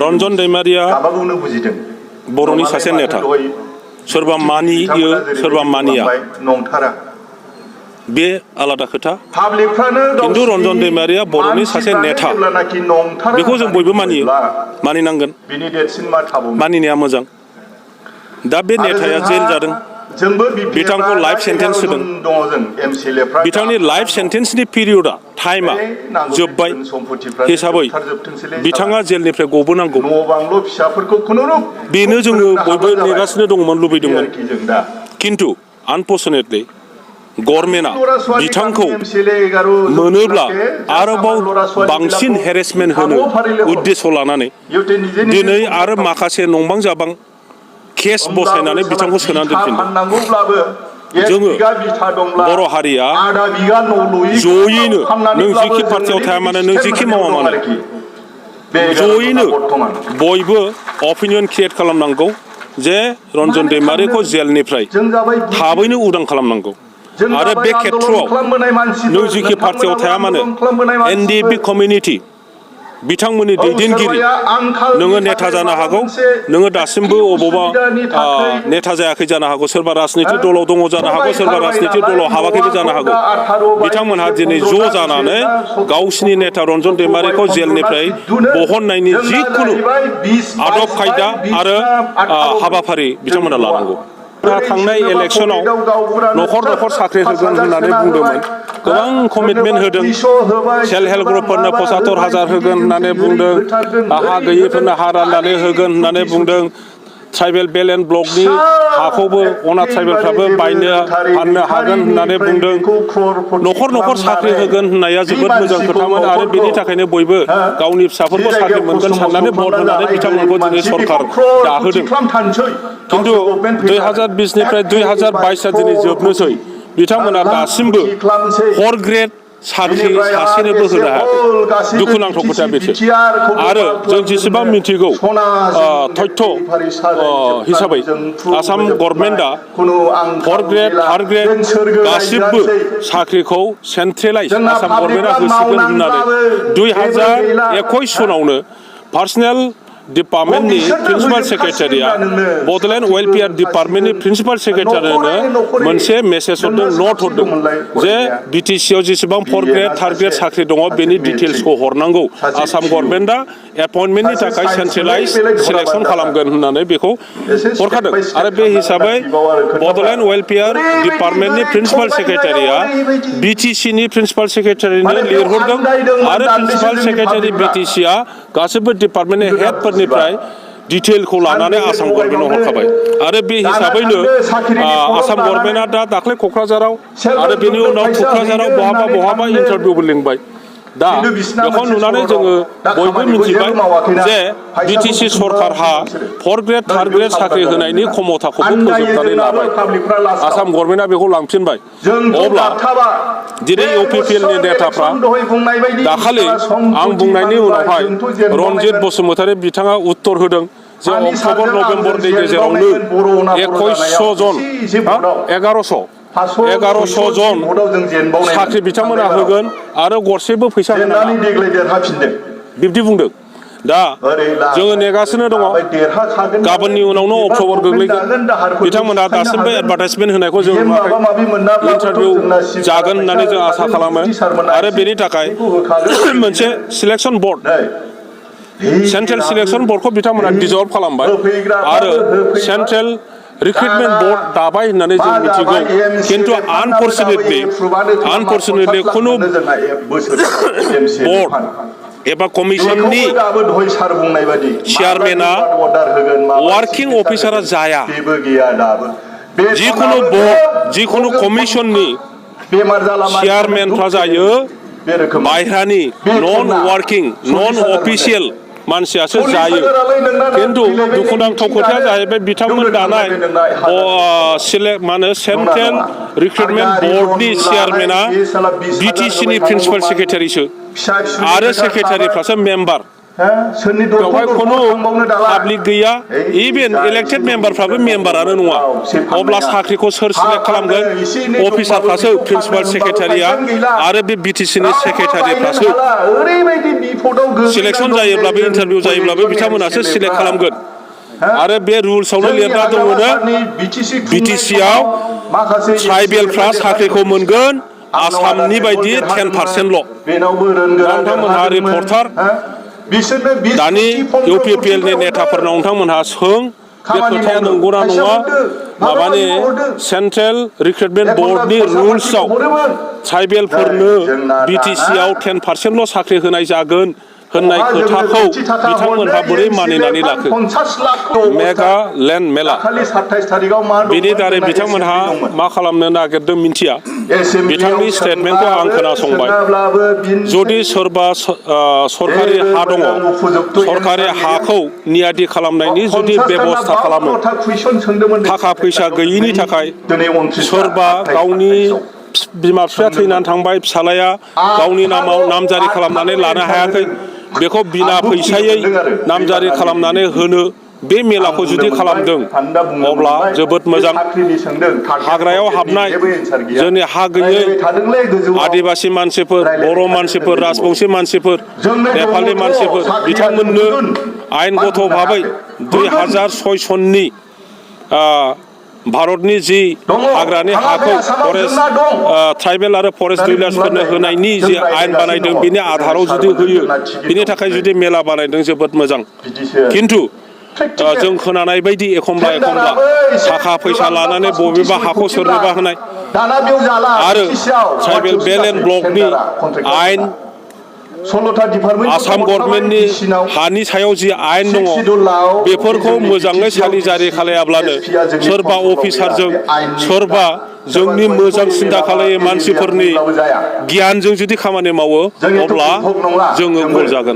रन्जन दैमारिया बर'नि सासे नेता सोरबा मानियो सोरबा मानिया बे आलादा खोथा खिन्थु रन्जन दैमारिया बर'नि सासे नेता बेखौ जों बयबो मानियो मानिनांगोन मानिनाया मोजां दा बे नेताया जेल जादों बिथांखौ लाइफ सेन्टेन्स होदों बिथांनि लाइफ सेन्टेन्सनि पिरियडआ टाइमा जोब्बाय हिसाबै बिथाङा जेलनिफ्राय गबोनांगौ बेनो जोङो बयबो नेगासिनो दंमोन लुबैदोंमोन खिन्थु आनफर्चुनेटलि गभर्नमेन्टआ बिथांखौ मोनोब्ला आरोबाव बांसिन हेरेसमेन्ट होनो उद्देश्य लानानै दिनै आरो माखासे नंबां जाबां केस बसायनानै बिथांखौ सोनानै दोनफिनदों जोङो बर' हारिया जयैनो नों जिखि पार्टियाव थाया मानो नों जिखि मावा मानो जयैनो बयबो अपिनियन क्रिएट खालामनांगौ जे रन्जन दैमारिखौ जेलनिफ्राय थाबैनो उदां खालामनांगौ आरो बे खेत्रआव नों जिखि पार्टियाव थाया मानो एनडिएफबि कमिउनिटि बिथांमोननि दैदेनगिरि नोङो नेता जानो हागौ नोङो दासिमबो अबावबा नेता जायाखै जानो हागौ सोरबा राजनितिक दलाव दङ जानो हागौ सोरबा राजनितिक दलाव हाबाखैबो जानो हागौ बिथांमोनहा दिनै ज' जानानै गावसिनि नेता रन्जन दैमारिखौ जेलनिफ्राय बहननायनि जिखुनु आदब खायदा आरो हाबाफारि बिथांमोना लानांगौ थांनाय इलेक्सनाव न'खर न'खर साख्रि होगोन होननानै बुंदोंमोन गोबां कमिटमेन्ट होदों सेल्फ हेल्प ग्रुपफोरनो 75,000 होगोन होननानै बुंदों हा गैयैफोरनो हा राननानै होगोन होननानै बुंदों ट्राइबेल बेल एन्ड ब्लकनि हाखौबो अनाथ ट्राइबेलफ्राबो बायनो फाननो हागोन होननानै बुंदों न'खर न'खर साख्रि होगोन होननाया जोबोद मोजां खोथामोन आरो बेनि थाखायनो बयबो गावनि फिसाफोरखौ साख्रि मोनगोन साननानै भट होनानै बिथांमोनखौ दिनै सरकार दाहोदों खिन्थु 2020निफ्राय 2022 दिनै जोबनोसै बिथांमोना दासिमबो 4 ग्रेड साख्रि सासेनोबो होनो हायाखै दुखुनांथाव खोथा बेसो आरो जों जेसेबां मिथिगौ तथ्य हिसाबै आसाम गभर्नमेन्टआ 4 ग्रेड 3 ग्रेड गासिबो साख्रिखौ सेन्ट्रेलाइज आसाम गभर्नमेन्टआ होसिगोन होननानै 2021 सनावनो पार्सनेल डिपार्टमेन्टनि प्रिन्सिपाल सेक्रेटारिया बड'लेण्ड वेलफेयार डिपार्टमेन्टनि प्रिन्सिपाल सेक्रेटारिनो मोनसे मेसेज हरदों नट हरदों जे बिटिसिआव जेसेबां 4 ग्रेड 3 ग्रेड साख्रि दङ बेनि डिटेल्सखौ हरनांगौ आसाम गभर्नमेन्टआ एपइन्टमेन्टनि थाखाय सेन्ट्रेलाइज सिलेक्सन खालामगोन होननानै बेखौ हरखादों आरो बे हिसाबै बड'लेण्ड वेलफेयार डिपार्टमेन्टनि प्रिन्सिपाल सेक्रेटारिया बिटिसिनि प्रिन्सिपाल सेक्रेटारिनो लिरहरदों आरो प्रिन्सिपाल सेक्रेटारि बिटिसिआ गासैबो डिपार्टमेन्टनि हेडफोरनिफ्राय डिटेलखौ लानानै आसाम गभर्नमेन्टआव हरखाबाय आरो बे हिसाबैनो आसाम गभर्नमेन्टआ दा दाख्लै क'क्राझाराव आरो बेनि उनाव क'क्राझाराव बहाबा इन्टारभिउबो लिंबाय दा बेखौ नुनानै जोङो बयबो मिथिबाय जे बिटिसि सरकारहा 4 ग्रेड 3 ग्रेड साख्रि होनायनि क्षमताखौबो फोजोबनानै लाबाय आसाम गभर्नमेन्टआ बेखौ लांफिनबाय अब्ला दिनै इउपिपिएलनि नेताफ्रा दाखालि आं बुंनायनि उनावहाय रनजित बसुमतारी बिथाङा उत्तर होदों जे अक्ट'बर नभेम्बरनि गेजेरावनो 2100 जन 1100 जन साख्रि बिथांमोना होगोन आरो गरसेबो फैसा होनाङा बिब्दि बुंदों दा जोङो नेगासिनो दङ गाबोननि उनावनो अक्ट'बर गोग्लैगोन बिथांमोना दासिमबो एडभार्टाइजमेन्ट होनायखौ जों नुवाखै इन्टारभिउ जागोन होननानै जों आसा खालामो आरो बेनि थाखाय मोनसे सिलेक्सन बर्ड सेन्ट्रेल सिलेक्सन बर्डखौ बिथांमोना डिजल्भ खालामबाय आरो सेन्ट्रेल रिक्रुटमेन्ट बर्ड दाबाय होननानै जों मिथिगौ खिन्थु आनफर्चुनेटलि खुनु बर्ड एबा कमिसननि चेयारमेना वार्किं अफिसारा जाया जिखुनु बर्ड जिखुनु कमिसननि चेयारमेनफ्रा जायो बायह्रानि नन वार्किं नन अफिसियेल मानसियासो जायो खिन्थु दुखुनांथाव खोथाया जाहैबाय बिथांमोन दानाय सेन्ट्रेल रिक्रुटमेन्ट बर्डनि चेयारमेना बिटिसिनि प्रिन्सिपाल सेक्रेटारिसो आरो सेक्रेटारिफ्रासो मेम्बार बेवहाय खुनु पाब्लिक गैया इभेन इलेक्टेड मेम्बारफ्राबो मेम्बारानो नङा अब्ला साख्रिखौ सोर सिलेक्ट खालामगोन अफिसारफ्रासो प्रिन्सिपाल सेक्रेटारिया आरो बे बिटिसिनि सेक्रेटारिफ्रासो सिलेक्सन जायोब्लाबो इन्टारभिउ जायोब्लाबो बिथांमोनासो सिलेक्ट खालामगोन आरो बे रुल्सआवनो लिरना दङनो बिटिसिआव ट्राइबेलफ्रा साख्रिखौ मोनगोन आसामनि बायदि 10%ल' नोंथांमोनहा रिपर्टार दानि इउपिपिएलनि नेताफोरनाव नोंथांमोनहा सों बे खोथाया नंगौना नङा माबानि सेन्ट्रेल रिक्रुटमेन्ट बर्डनि रुल्सआव ट्राइबेलफोरनो बिटिसिआव 10%ल' साख्रि होनाय जागोन होननाय खोथाखौ बिथांमोनहा बोरै मानिनानै लाखो मेगा लेन्ड मेला बेनि दारै बिथांमोनहा मा खालामनो नागिरदों मिन्थिया बिथांनि स्टेटमेन्टखौ आं खोनासंबाय जुदि सोरबा सरकारि हा दङ सरकारि हाखौ नियादि खालामनायनि जुदि बेबस्था खालामो थाखा फैसा गैयिनि थाखाय सोरबा गावनि बिमा बिफाया थैनानै थांबाय फिसालाया गावनि नामाव नामजारि खालामनानै लानो हायाखै बेखौ बिना फैसायै नामजारि खालामनानै होनो बे मेलाखौ जुदि खालामदों अब्ला जोबोद मोजां हाग्रायाव हाबनाय जोंनि हा गैयै आदिबासि मानसिफोर बर' मानसिफोर राजबंसि मानसिफोर नेपालि मानसिफोर बिथांमोननो आयेनगत भाबै 2006 सननि भारतनि जि हाग्रानि हाखौ फरेस्ट ट्राइबेल आरो फरेस्ट डिलार्सफोरनो होनायनि जि आयेन बानायदों बिनि आधाराव जुदि होयो बिनि थाखाय जुदि मेला बानायदों जोबोद मोजां खिन्थु जों खोनानाय बायदि एखमब्ला थाखा फैसा लानानै बबेबा हाखौ सोरनोबा होनाय आरो ट्राइबेल बेल एन्ड ब्लकनि आयेन आसाम गभर्नमेन्टनि हानि सायाव जि आयेन दङ बेफोरखौ मोजाङै सालिजारि खालायाब्लानो सोरबा अफिसारजों सोरबा जोंनि मोजां सिन्था खालायै मानसिफोरनि गियानजों जुदि खामानि मावो अब्ला जोङो गल जागोन